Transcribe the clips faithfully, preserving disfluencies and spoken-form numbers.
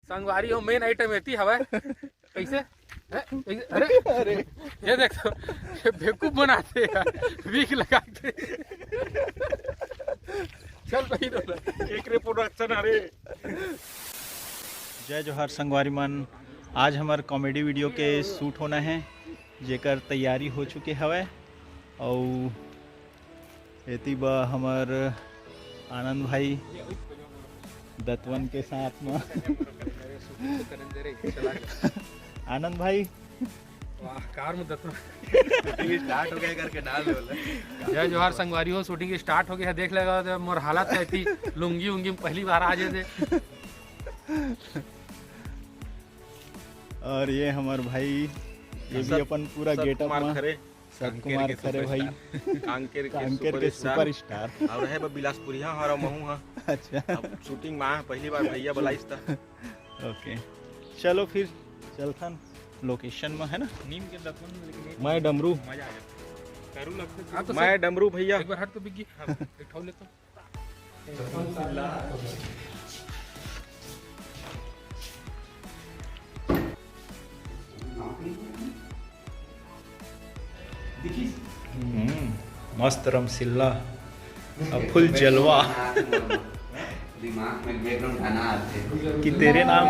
संगवारी हो, main item एती हवय। कैसे? हैं? कैसे? अरे, अरे। ये देख तो, ये बेवकूफ बनाते यार, विग लगा के। चल भाई, रोला। एक रे प्रोडक्शन, अरे। जय जोहार संगवारी मन, आज हमर कॉमेडी वीडियो के शूट होना है, जेकर तैयारी हो चुके हवय। अउ एती बा हमर आनंद भाई दतवन के साथ में। आनंद भाई, वाह, कार में दतवन। शूटिंग स्टार्ट हो गया करके डाल दे बोला। जय जोहार संगवारी हो, शूटिंग स्टार्ट हो गया है, देख लेगा तो मोर हालत है कि लुंगी उंगी में पहली बार आ जाते। और ये हमार भाई, ये भी सब, अपन पूरा सत गेटअप कुमार में। खरे, सत कांकेर कुमार के खरे भाई। सुपरस्टार। कांकेर के कांकेर के सुपरस्टार। सुपरस्टार। और है बा बिलासपुरिया, और महू हा। अच्छा। अब शूटिंग में आया, पहली बार भैया बुलाइस था। ओके, चलो फिर चलथन लोकेशन में, है ना? नीम के दतवन में, लेकिन एक मैं डमरू। मजा आ जाता। करू लगते हाँ, तो मैं सर, डमरू भैया। एक बार हट तो बिग्गी। हाँ। एक ठो ले तो। हम्म, मस्त रमसिल्ला, अब फुल जलवा। दिमाग में बैकग्राउंड गाना आते। कि तेरे नाम,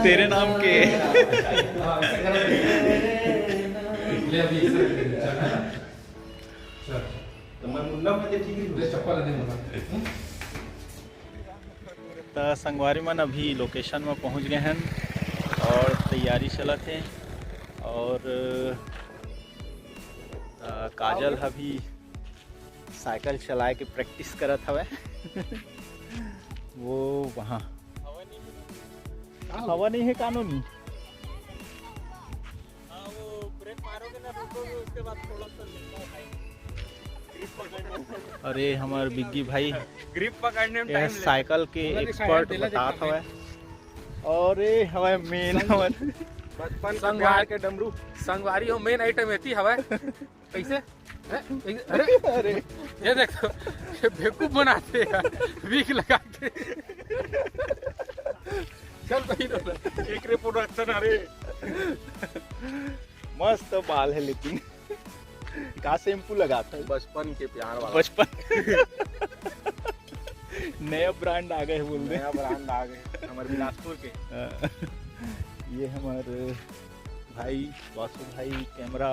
तेरे नाम के। ले अभी ऐसा कर दे, चल, है ना? चल। तो मैं मुन्ना में तो ठीक ही हूँ। ले चप्पल दे मुन्ना। त संगवारी मन अभी लोकेशन में पहुंच गए हैं और तैयारी चलत हे। और अ, काजल अभी साइकिल चलाए के प्रैक्टिस करत हवे। वो वहाँ हवा नहीं है, कानूनी। हाँ, वो ब्रेक मारोगे ना, रुकोगे, उसके बाद थोड़ा सा लेता है। अरे हमार बिग्गी भाई, ग्रिप पकड़ने में ये टाइम ले। साइकिल के एक्सपर्ट बतात हवय। और ये हवय मेन हवय। बचपन के संगवार- प्यार के डमरू। संगवारी हो, मेन आइटम एती हवय। कैसे? हैं? कैसे? अरे, अरे। ये देख तो, ये बेवकूफ बनाते यार, विग लगा के। चल भाई, रोला। एक रे प्रोडक्शन, अरे। मस्त बाल है लेकिन। का शैम्पू लगात है? बचपन के प्यार वाला। बचपन। नया ब्रांड आ गए बोल दे। नया ब्रांड आ गए हमारे बिलासपुर के। हाँ। ये हमारे भाई, वासु भाई कैमरा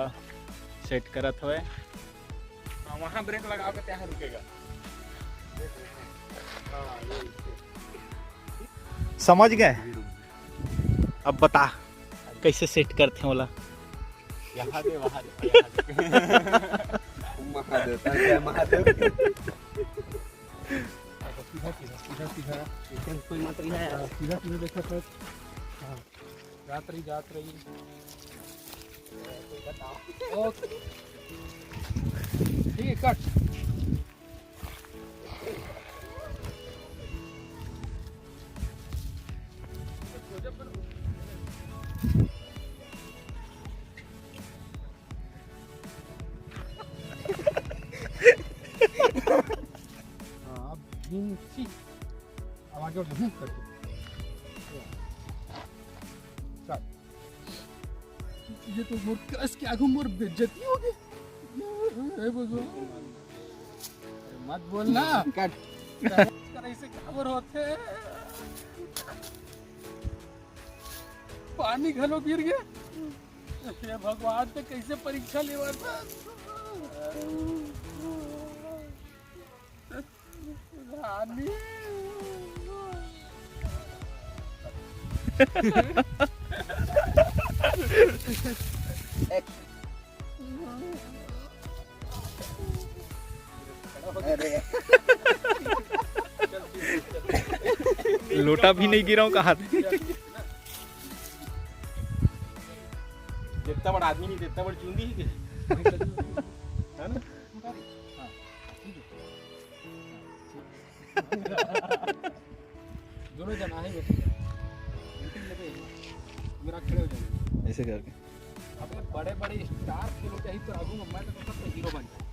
सेट करत हवे। हाँ, वहाँ ब्रेक लगाओगे तो यहाँ रुकेगा। समझ गए? अब बता, कैसे सेट करते हैं ओला? यहाँ दे, वहाँ दे, यहाँ दे। महादेव, जय महादेव। सीधा, सीधा, सीधा, सीधा। कोई मत नहीं है। हाँ, सीधा, सीधा देखो सर। हाँ, जात रही, जात रही। ओके। ठीक है, कट। हाँ, अब नीचे। अब आगे बढ़ो, हम्म, करके। चल। ये तो मोर क्रश के आगू मोर बेइज्जती हो गई। हे भगवान। मत बोलना। कट। करे से काबर होथे? पानी घलो गिर गया। हे भगवान, ते कैसे परीक्षा लेवत हे? रानी। अरे। लोटा भी नहीं गिराऊं कहा थे। जितना बड़ा आदमी नहीं, जितना बड़ी चुंदी ही के। है ना? दोनों जना है, बैठे हैं। मीटिंग लगे हैं। मेरा खड़े हो जाएंगे। ऐसे करके। अबे बड़े बड़े स्टार के लोग यही पर आगू में, मैं तो सबसे हीरो बन जाऊँ।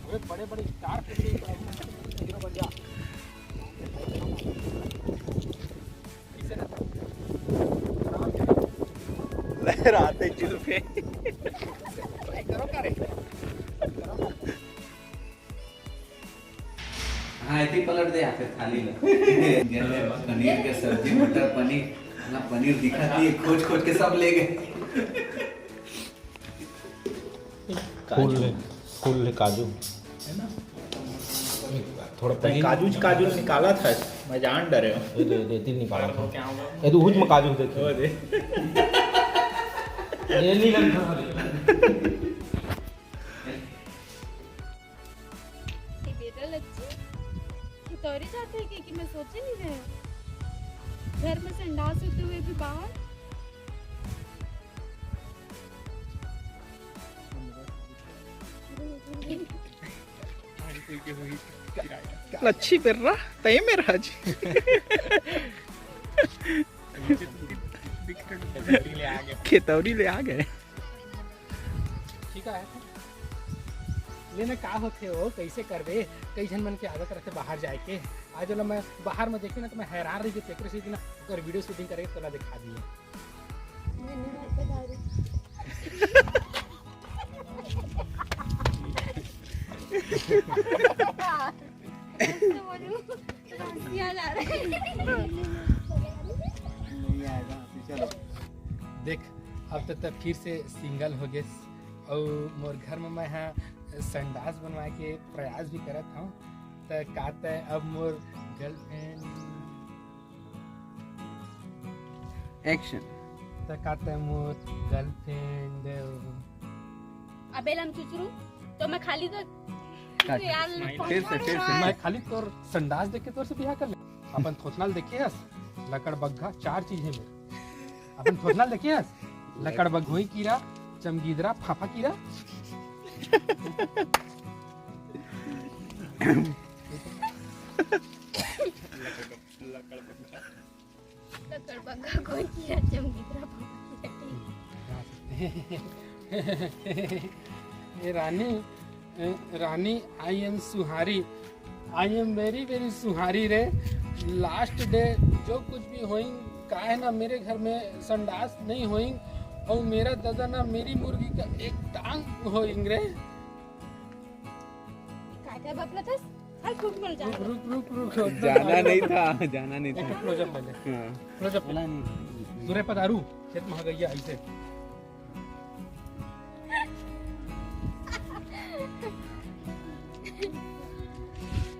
अबे बड़े बड़े स्टार के लोग यही पर आगू में, मैं तो सबसे हीरो बन जा। ऐसे ना। रात है जुल्फे। हाँ, ऐसे ही पलट दे या फिर थाली ला। पनीर के सब्जी, मटर पनीर, ना पनीर दिखा दिए, खोज खोज के सब ले गए। फूल काजू। ले, फूल ले काजू। है ना? थोड़ा मैं पनीर। काजू, काजू निकाला था, मैं जान डरे हूँ। ये दे, दे, दिल निकाला था। ये तो हुज में काजू देखिए। वो दे। ये नहीं लगता। ये बेटा लज्जू, ये तोरे जाते हैं कि, कि मैं सोचे नहीं रहे। घर में संडास होते हुए भी बाहर। लच्छी बेर्रा, तय में राज। खेतौरी ले आ गए। ठीक है, लेना का होथे हो, कैसे करबे? कई झन मन के आदत रहथे बाहर जाए के। आज वाला मैं बाहर में देखी ना, तो मैं हैरान रही, तेकरे से ना ओकर वीडियो शूटिंग करके तोला दिखा दिए। नहीं आएगा, चलो। देख, अब तो तब फिर से सिंगल हो गेस, अउ मोर घर में मैं हा संडास बनवाए के प्रयास भी करत हूँ। त का तय अब मोर गर्लफ्रेंड, एक्शन। त का तय मोर गर्लफ्रेंड। अबे लम चुचरू, तो मैं खाली तो काट। यार, फिर से, फिर से। मैं खाली तोर संडास देख के तोर से बियाह कर ले। अपन थोथनाल देखे हस, लकड़ बग्घा, चार चीज है मेरे। अपन थोथनाल देखे हस, लकड़ बग्घोई कीरा, चमगीदरा, फाफा कीरा। लकड़ बग्घा कोई किया, चमगीदरा पापा किया। ए रानी, ए रानी, I am सुहारी, I am very very सुहारी रे। लास्ट डे जो कुछ भी होइंग, काहे ना मेरे घर में संडास नहीं होइंग, और मेरा दादा ना मेरी मुर्गी का एक टांग होइंग रे। काय काय बकलतस? हर खूब मिल जाए। रुक, रुक, रुक, रुक, रुक। जाना नहीं था, जाना नहीं था। क्लोजअप पहले। हाँ। क्लोजअप पहले। दूरे पधारू, खेत में गैया ऐसे।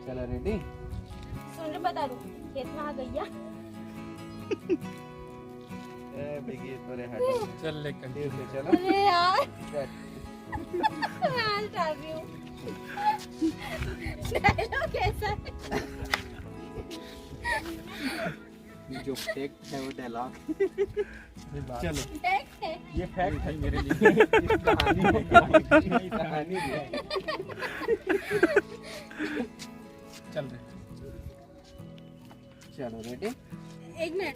चलो, रेडी? सुन रे पधारू, खेत में गैया। ए, बिगी, तोरे हटो। चल, ले, continue। ठीक है, चलो। अरे यार। चल। मैं आज डाल रही हूँ। डायलॉग कैसा है? जो फैक्ट है, वो डायलॉग। चलो। फैक्ट है। ये फैक्ट है मेरे लिए। इस कहानी में, कहानी में। चल रहे। चलो, रेडी? एक मिनट।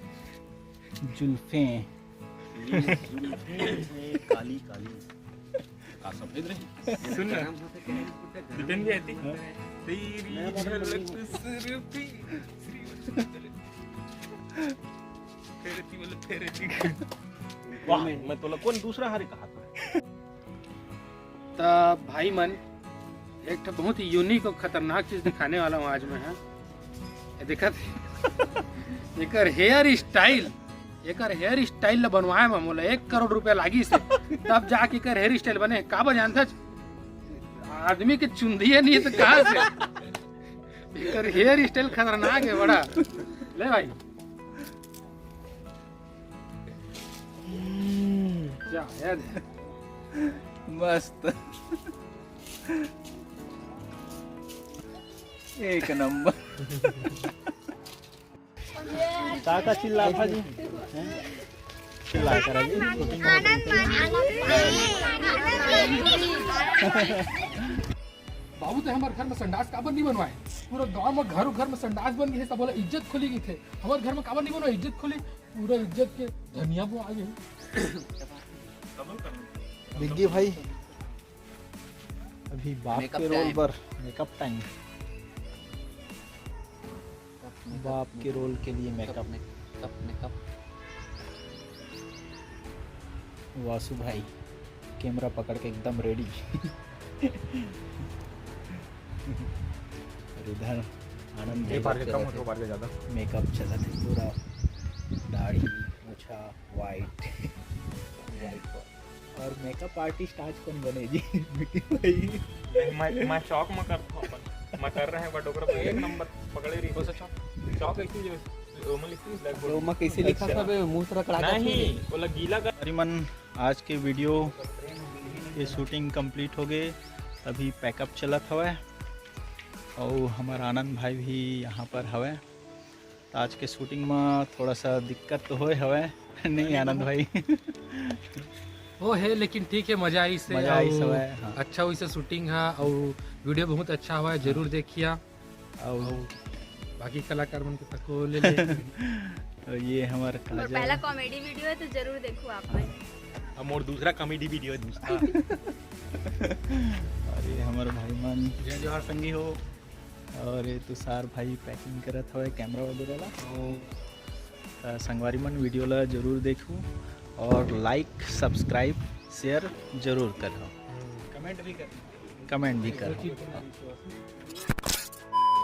जुल्फें। ये जुल्फें हैं काली काली। का सफेद रही? सुन ना। रिटर्न भी आती। तेरी झलक सुरभि। फेरती बोले, फेरती। वाह, मैं तोला कौन दूसरा हरे कहा था। त भाई मन, एक ठो बहुत ही यूनिक और खतरनाक चीज दिखाने वाला हूँ आज मैं, हाँ। ये देखत, एकर हेयर स्टाइल, एकर हेयर स्टाइल ला बनवाए में मोला एक करोड़ रुपया लागिस हे, तब जाके एकर हेयर स्टाइल बने। काबर जानथच? आदमी के चुंदिया नहीं है तो कहाँ से? एकर हेयर स्टाइल खतरनाक है बड़ा। ले भाई। जा, याद है। मस्त। एक नंबर। का का चिल्लाथा जी? हैं? चिल्ला करा जी। बाबू, ते हमर घर में संडास काबर नहीं बनवाए? पूरा गांव में घरों घर में संडास बन गए, सब बोला इज्जत खोली गई थे। हमर घर में काबर नहीं बनवाए? इज्जत खोली, पूरा इज्जत के धनिया को आ गए। बिग्गी भाई, अभी बाप मेकअप के रोल टाइम। पर मेकअप टाइम। मेकअप, बाप मेकअप, के रोल के लिए makeup, makeup. Makeup, makeup. Vasu भाई कैमरा पकड़ के एकदम रेडी। और इधर आनंद ये भाई पार के लगे कम रहते होता, वो पार के ज़्यादा। मेकअप चलत है पूरा, दाढ़ी, मूछा, वाइट। और मेकअप आर्टिस्ट आज कौन बने जी? बिटिन भाई। मैं मैं शौक में करता हूँ अपन, मैं कर रहे हैं, बट ओकरा पर एक नंबर पकड़े रही। तो शौक शौक ऐसी जो ओमा लिखती है ब्लैक बोर्ड। ओमा कैसे लिखा अच्छा। था बे, मुंह थोड़ा कड़ा था नहीं, नहीं। वो लग गीला कर। करीबन आज के वीडियो के शूटिंग कंप्लीट हो गए, अभी पैकअप चलत हवय और हमार आनंद भाई भी यहाँ पर हवय। तो आज के शूटिंग में थोड़ा सा दिक्कत तो होए हवय, नहीं आनंद भाई? वो है, लेकिन ठीक है, मजा आइस हे, मजा आइस अउ हवय, हाँ। अच्छा होइस हे शूटिंग हा, अउ वीडियो बहुत अच्छा हवय, जरूर देखिया। और बाकी कलाकार मन के तको ले ले। और ये हमार और काजल। पहला कॉमेडी वीडियो है, तो जरूर देखो आप में। अब मोर दूसरा कॉमेडी वीडियो है, दूसरा। और ये हमारे भाई मन। जय जोहार संगी हो। और ये तुषार भाई पैकिंग करत हवे कैमरा वगैरह ला। तो, अ, संगवारी मन वीडियो ला जरूर देखू और लाइक, सब्सक्राइब, शेयर जरूर करो। कमेंट भी कर। कमेंट भी करो।